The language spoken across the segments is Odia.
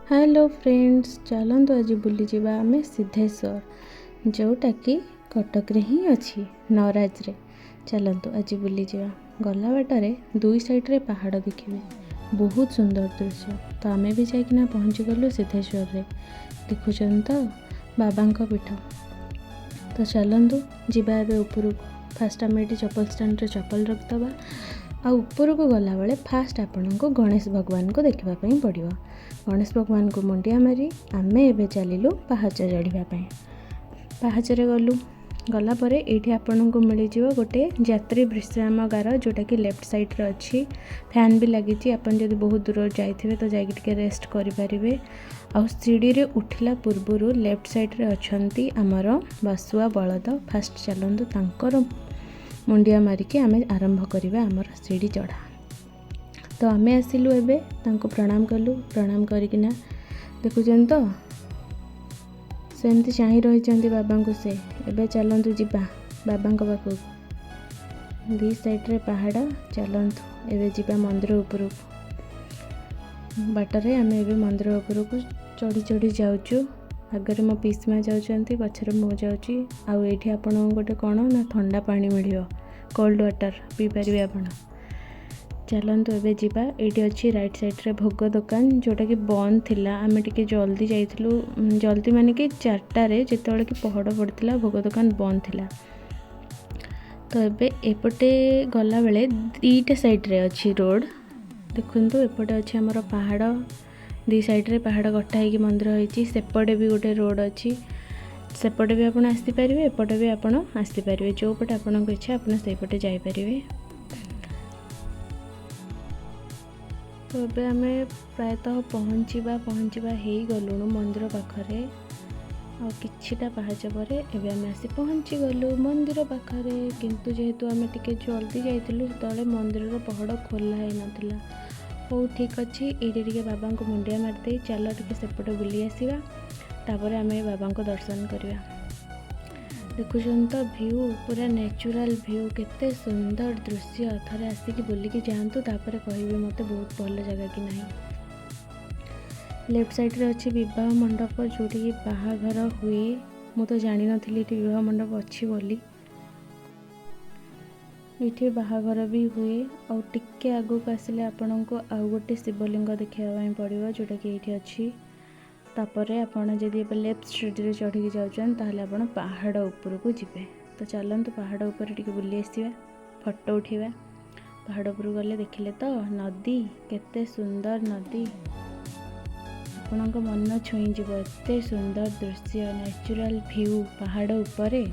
ହ୍ୟାଲୋ ଫ୍ରେଣ୍ଡସ୍, ଚାଲନ୍ତୁ ଆଜି ବୁଲିଯିବା ଆମେ ସିଦ୍ଧେଶ୍ୱର, ଯେଉଁଟାକି କଟକରେ ହିଁ ଅଛି, ନରାଜରେ। ଚାଲନ୍ତୁ ଆଜି ବୁଲିଯିବା। ଗଲା ବାଟରେ ଦୁଇ ସାଇଡ଼୍ରେ ପାହାଡ଼ ଦେଖିବେ, ବହୁତ ସୁନ୍ଦର ଦୃଶ୍ୟ। ତ ଆମେ ବି ଯାଇକିନା ପହଞ୍ଚିଗଲୁ ସିଦ୍ଧେଶ୍ୱରରେ। ଦେଖୁଛନ୍ତି ତ ବାବାଙ୍କ ପୀଠ। ତ ଚାଲନ୍ତୁ ଯିବା ଏବେ ଉପରକୁ। ଫାଷ୍ଟ ଆମେ ଏଠି ଚପଲ ଷ୍ଟାଣ୍ଡରେ ଚପଲ ରଖିଦେବା ଆଉ ଉପରକୁ ଗଲାବେଳେ ଫାଷ୍ଟ ଆପଣଙ୍କୁ ଗଣେଶ ଭଗବାନଙ୍କୁ ଦେଖିବା ପାଇଁ ପଡ଼ିବ। ଗଣେଶ ଭଗବାନଙ୍କୁ ମୁଣ୍ଡିଆ ମାରି ଆମେ ଏବେ ଚାଲିଲୁ ପାହାଚ ଚଢ଼ିବା ପାଇଁ। ପାହାଚରେ ଗଲୁ। ଗଲା ପରେ ଏଇଠି ଆପଣଙ୍କୁ ମିଳିଯିବ ଗୋଟେ ଯାତ୍ରୀ ବିଶ୍ରାମାଗାର, ଯେଉଁଟାକି ଲେଫ୍ଟ ସାଇଡ଼୍ରେ ଅଛି। ଫ୍ୟାନ୍ ବି ଲାଗିଛି। ଆପଣ ଯଦି ବହୁତ ଦୂରରୁ ଯାଇଥିବେ ତ ଯାଇକି ଟିକେ ରେଷ୍ଟ କରିପାରିବେ। ଆଉ ସିଡ଼ିରେ ଉଠିଲା ପୂର୍ବରୁ ଲେଫ୍ଟ ସାଇଡ଼୍ରେ ଅଛନ୍ତି ଆମର ବାସୁଆ ବଳଦ। ଫାଷ୍ଟ ଚାଲନ୍ତୁ ତାଙ୍କର ମୁଣ୍ଡିଆ ମାରିକି ଆମେ ଆରମ୍ଭ କରିବା ଆମର ସିଡ଼ି ଚଢ଼ା। ତ ଆମେ ଆସିଲୁ, ଏବେ ତାଙ୍କୁ ପ୍ରଣାମ କଲୁ। ପ୍ରଣାମ କରିକିନା ଦେଖୁଛନ୍ତି ତ, ସେମିତି ଚାହିଁ ରହିଛନ୍ତି ବାବାଙ୍କୁ ସେ। ଏବେ ଚାଲନ୍ତୁ ଯିବା ବାବାଙ୍କ ପାଖକୁ। ଦୁଇ ସାଇଡ଼୍ରେ ପାହାଡ଼। ଚାଲନ୍ତୁ ଏବେ ଯିବା ମନ୍ଦିର ଉପରକୁ। ବାଟରେ ଆମେ ଏବେ ମନ୍ଦିର ଉପରକୁ ଚଢ଼ି ଚଢ଼ି ଯାଉଛୁ। ଆଗରେ ମୋ ପିଇସୀମା ଯାଉଛନ୍ତି, ପଛରେ ମୁଁ ଯାଉଛି। ଆଉ ଏଇଠି ଆପଣଙ୍କୁ ଗୋଟେ କ'ଣ ନା ଥଣ୍ଡା ପାଣି ମିଳିବ, କୋଲ୍ଡ ୱାଟର୍ ପିଇପାରିବେ ଆପଣ। ଚାଲନ୍ତୁ ଏବେ ଯିବା। ଏଇଠି ଅଛି ରାଇଟ୍ ସାଇଡ଼୍ରେ ଭୋଗ ଦୋକାନ, ଯେଉଁଟାକି ବନ୍ଦ ଥିଲା। ଆମେ ଟିକେ ଜଲ୍ଦି ଯାଇଥିଲୁ, ଜଲ୍ଦି ମାନେ କି 4ଟାରେ, ଯେତେବେଳେ କି ପହଡ଼ ପଡ଼ିଥିଲା, ଭୋଗ ଦୋକାନ ବନ୍ଦ ଥିଲା। ତ ଏବେ ଏପଟେ ଗଲାବେଳେ ଦୁଇଟା ସାଇଡ଼୍ରେ ଅଛି ରୋଡ଼। ଦେଖନ୍ତୁ, ଏପଟେ ଅଛି ଆମର ପାହାଡ଼, ଦୁଇ ସାଇଡ଼୍ରେ ପାହାଡ଼ କଟା ହେଇକି ମନ୍ଦିର ହେଇଛି। ସେପଟେ ବି ଗୋଟେ ରୋଡ଼ ଅଛି, ସେପଟେ ବି ଆପଣ ଆସିପାରିବେ, ଏପଟେ ବି ଆପଣ ଆସିପାରିବେ। ଯେଉଁପଟେ ଆପଣଙ୍କ ଇଚ୍ଛା ଆପଣ ସେଇପଟେ ଯାଇପାରିବେ। ତ ଏବେ ଆମେ ପ୍ରାୟତଃ ପହଞ୍ଚିବା ପହଞ୍ଚିବା ହେଇଗଲୁଣୁ ମନ୍ଦିର ପାଖରେ। ଆଉ କିଛିଟା ପାହାଚ ପରେ ଏବେ ଆମେ ଆସି ପହଞ୍ଚିଗଲୁ ମନ୍ଦିର ପାଖରେ। କିନ୍ତୁ ଯେହେତୁ ଆମେ ଟିକେ ଜଲ୍ଦି ଯାଇଥିଲୁ, ସେତେବେଳେ ମନ୍ଦିରର ପହଡ଼ ଖୋଲା ହେଇନଥିଲା। ହଉ, ଠିକ୍ ଅଛି। ଏଇଠି ଟିକେ ବାବାଙ୍କୁ ମୁଣ୍ଡିଆ ମାରିଦେଇ ଚାଲ ଟିକେ ସେପଟେ ବୁଲି ଆସିବା, ତାପରେ ଆମେ ବାବାଙ୍କୁ ଦର୍ଶନ କରିବା। ଦେଖୁଛନ୍ତି ତ ଭ୍ୟୁ, ପୁରା ନ୍ୟାଚୁରାଲ୍ ଭ୍ୟୁ, କେତେ ସୁନ୍ଦର ଦୃଶ୍ୟ। ଥରେ ଆସିକି ବୁଲିକି ଯାଆନ୍ତୁ, ତାପରେ କହିବେ ମୋତେ ବହୁତ ଭଲ ଜାଗା କି ନାହିଁ। ଲେଫ୍ଟ ସାଇଡ଼୍ରେ ଅଛି ବିବାହ ମଣ୍ଡପ, ଯେଉଁଠିକି ବାହାଘର ହୁଏ। ମୁଁ ତ ଜାଣିନଥିଲି ଏଠି ବିବାହ ମଣ୍ଡପ ଅଛି ବୋଲି। ଏଇଠି ବାହାଘର ବି ହୁଏ। ଆଉ ଟିକେ ଆଗକୁ ଆସିଲେ ଆପଣଙ୍କୁ ଆଉ ଗୋଟେ ଶିବଲିଙ୍ଗ ଦେଖିବା ପାଇଁ ପଡ଼ିବ, ଯେଉଁଟାକି ଏଇଠି ଅଛି। ତାପରେ ଆପଣ ଯଦି ଏବେ ଲେଫ୍ଟ ସାଇଡ଼୍ରେ ଚଢ଼ିକି ଯାଉଛନ୍ତି, ତାହେଲେ ଆପଣ ପାହାଡ଼ ଉପରକୁ ଯିବେ। ତ ଚାଲନ୍ତୁ ପାହାଡ଼ ଉପରେ ଟିକେ ବୁଲି ଆସିବା, ଫଟୋ ଉଠିବା। ପାହାଡ଼ ଉପରକୁ ଗଲେ ଦେଖିଲେ ତ ନଦୀ, କେତେ ସୁନ୍ଦର ନଦୀ, ଆପଣଙ୍କ ମନ ଛୁଇଁଯିବ। ଏତେ ସୁନ୍ଦର ଦୃଶ୍ୟ, ନ୍ୟାଚୁରାଲ୍ ଭ୍ୟୁ, ପାହାଡ଼ ଉପରେ,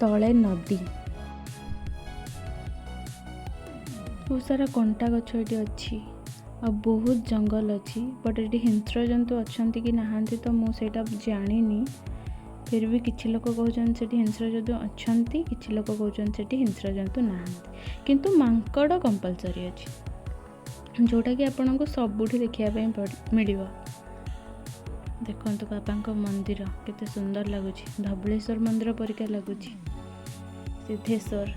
ତଳେ ନଦୀ। ବହୁତ ସାରା କଣ୍ଟା ଗଛ ଏଠି ଅଛି ଆଉ ବହୁତ ଜଙ୍ଗଲ ଅଛି। ବଟ୍ ଏଠି ହିଂସ୍ର ଜନ୍ତୁ ଅଛନ୍ତି କି ନାହାନ୍ତି ତ ମୁଁ ସେଇଟା ଜାଣିନି। ଫିର୍ ବି କିଛି ଲୋକ କହୁଛନ୍ତି ସେଠି ହିଂସ୍ର ଜନ୍ତୁ ଅଛନ୍ତି, କିଛି ଲୋକ କହୁଛନ୍ତି ସେଠି ହିଂସ୍ର ଜନ୍ତୁ ନାହାନ୍ତି। କିନ୍ତୁ ମାଙ୍କଡ଼ କମ୍ପଲସରି ଅଛି, ଯେଉଁଟାକି ଆପଣଙ୍କୁ ସବୁଠି ଦେଖିବା ପାଇଁ ମିଳିବ। ଦେଖନ୍ତୁ ବାବାଙ୍କ ମନ୍ଦିର କେତେ ସୁନ୍ଦର ଲାଗୁଛି, ଧବଳେଶ୍ୱର ମନ୍ଦିର ପରିକା ଲାଗୁଛି ସିଦ୍ଧେଶ୍ୱର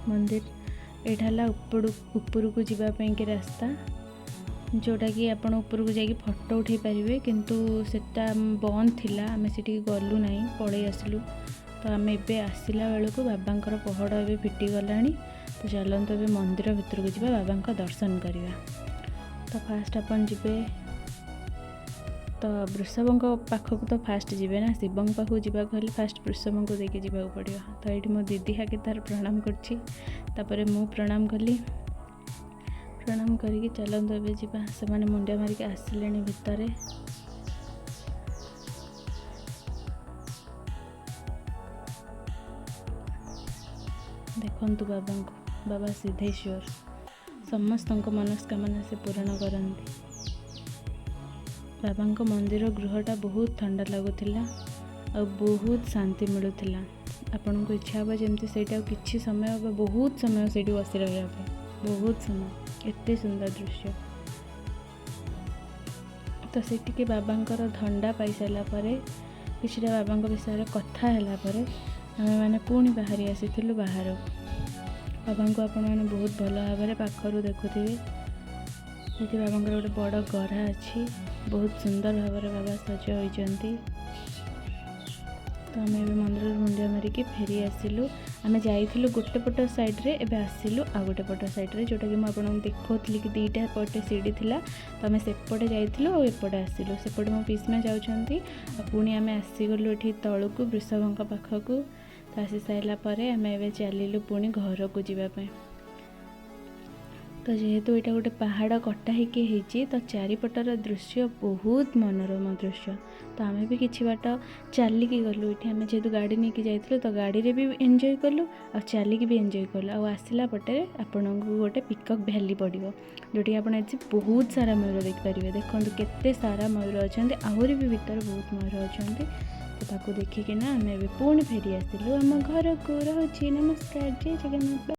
ମନ୍ଦିର। ଏଇଟା ହେଲା ଉପରକୁ ଯିବା ପାଇଁକି ରାସ୍ତା, ଯେଉଁଟାକି ଆପଣ ଉପରକୁ ଯାଇକି ଫଟୋ ଉଠାଇ ପାରିବେ। କିନ୍ତୁ ସେଟା ବନ୍ଦ ଥିଲା, ଆମେ ସେଠିକି ଗଲୁ ନାହିଁ, ପଳେଇ ଆସିଲୁ। ତ ଆମେ ଏବେ ଆସିଲା ବେଳକୁ ବାବାଙ୍କର ପହଡ଼ ଏବେ ଫିଟିଗଲାଣି। ତ ଚାଲନ୍ତୁ ଏବେ ମନ୍ଦିର ଭିତରକୁ ଯିବା, ବାବାଙ୍କ ଦର୍ଶନ କରିବା। ତ ଫାଷ୍ଟ ଆପଣ ଯିବେ ତ ବୃଷଭଙ୍କ ପାଖକୁ ତ ଫାଷ୍ଟ ଯିବେ ନା, ଶିବଙ୍କ ପାଖକୁ ଯିବାକୁ ହେଲେ ଫାଷ୍ଟ ବୃଷଭଙ୍କୁ ଦେଇକି ଯିବାକୁ ପଡ଼ିବ। ତ ଏଇଠି ମୋ ଦିଦି ଆଗେ ତାର ପ୍ରଣାମ କରୁଛି, ତାପରେ ମୁଁ ପ୍ରଣାମ କଲି। ପ୍ରଣାମ କରିକି ଚାଲନ୍ତୁ ଏବେ ଯିବା। ସେମାନେ ମୁଣ୍ଡିଆ ମାରିକି ଆସିଲେଣି ଭିତରେ। ଦେଖନ୍ତୁ ବାବାଙ୍କୁ, ବାବା ସିଦ୍ଧେଶ୍ୱର, ସମସ୍ତଙ୍କ ମନସ୍କାମନା ସେ ପୂରଣ କରନ୍ତି। ବାବାଙ୍କ ମନ୍ଦିର ଗୃହଟା ବହୁତ ଥଣ୍ଡା ଲାଗୁଥିଲା ଆଉ ବହୁତ ଶାନ୍ତି ମିଳୁଥିଲା। ଆପଣଙ୍କୁ ଇଚ୍ଛା ହେବ ଯେମିତି ସେଇଟା ଆଉ କିଛି ସମୟ ବା ବହୁତ ସମୟ ସେଇଠି ବସି ରହିବା ପାଇଁ, ବହୁତ ସମୟ, ଏତେ ସୁନ୍ଦର ଦୃଶ୍ୟ। ତ ସେଠିକି ବାବାଙ୍କର ଧଣ୍ଡା ପାଇସାରିଲା ପରେ, କିଛିଟା ବାବାଙ୍କ ବିଷୟରେ କଥା ହେଲା ପରେ ଆମେମାନେ ପୁଣି ବାହାରି ଆସିଥିଲୁ ବାହାରକୁ। ବାବାଙ୍କୁ ଆପଣମାନେ ବହୁତ ଭଲ ଭାବରେ ପାଖରୁ ଦେଖୁଥିବେ। ଏଠି ବାବାଙ୍କର ଗୋଟେ ବଡ଼ ଗରା ଅଛି। ବହୁତ ସୁନ୍ଦର ଭାବରେ ବାବା ସଜ ହୋଇଛନ୍ତି। ତ ଆମେ ଏବେ ମନ୍ଦିରରୁ ମୁଣ୍ଡିଆ ମାରିକି ଫେରି ଆସିଲୁ। ଆମେ ଯାଇଥିଲୁ ଗୋଟେ ପଟ ସାଇଡ଼୍ରେ, ଏବେ ଆସିଲୁ ଆଉ ଗୋଟେ ପଟ ସାଇଡ଼୍ରେ, ଯେଉଁଟାକି ମୁଁ ଆପଣଙ୍କୁ ଦେଖାଉଥିଲି କି ଦୁଇଟା ପଟେ ସିଡ଼ି ଥିଲା। ତ ଆମେ ସେପଟେ ଯାଇଥିଲୁ ଆଉ ଏପଟେ ଆସିଲୁ। ସେପଟେ ମୋ ପିସମା ଯାଉଛନ୍ତି ଆଉ ପୁଣି ଆମେ ଆସିଗଲୁ ଏଠି ତଳକୁ ବୃଷଭଙ୍କ ପାଖକୁ। ତ ଆସି ସାରିଲା ପରେ ଆମେ ଏବେ ଚାଲିଲୁ ପୁଣି ଘରକୁ ଯିବା ପାଇଁ। ତ ଯେହେତୁ ଏଇଟା ଗୋଟେ ପାହାଡ଼ କଟା ହେଇକି ହେଇଛି, ତ ଚାରିପଟର ଦୃଶ୍ୟ ବହୁତ ମନୋରମ ଦୃଶ୍ୟ। ତ ଆମେ ବି କିଛି ବାଟ ଚାଲିକି ଗଲୁ। ଏଠି ଆମେ ଯେହେତୁ ଗାଡ଼ି ନେଇକି ଯାଇଥିଲୁ, ତ ଗାଡ଼ିରେ ବି ଏନ୍ଜୟ କଲୁ ଆଉ ଚାଲିକି ବି ଏନ୍ଜୟ କଲୁ। ଆଉ ଆସିଲା ପଟେ ଆପଣଙ୍କୁ ଗୋଟେ ପିକକ୍ ଭ୍ୟାଲି ପଡ଼ିବ, ଯେଉଁଠିକି ଆପଣ ଏଠି ବହୁତ ସାରା ମୟୂର ଦେଖିପାରିବେ। ଦେଖନ୍ତୁ, କେତେ ସାରା ମୟୂର ଅଛନ୍ତି। ଆହୁରି ବି ଭିତରେ ବହୁତ ମୟୂର ଅଛନ୍ତି। ତ ତାକୁ ଦେଖିକିନା ଆମେ ଏବେ ପୁଣି ଫେରି ଆସିଲୁ ଆମ ଘରକୁ। ରହୁଛି, ନମସ୍କାର, ଜୟ ଜଗନ୍ନାଥ।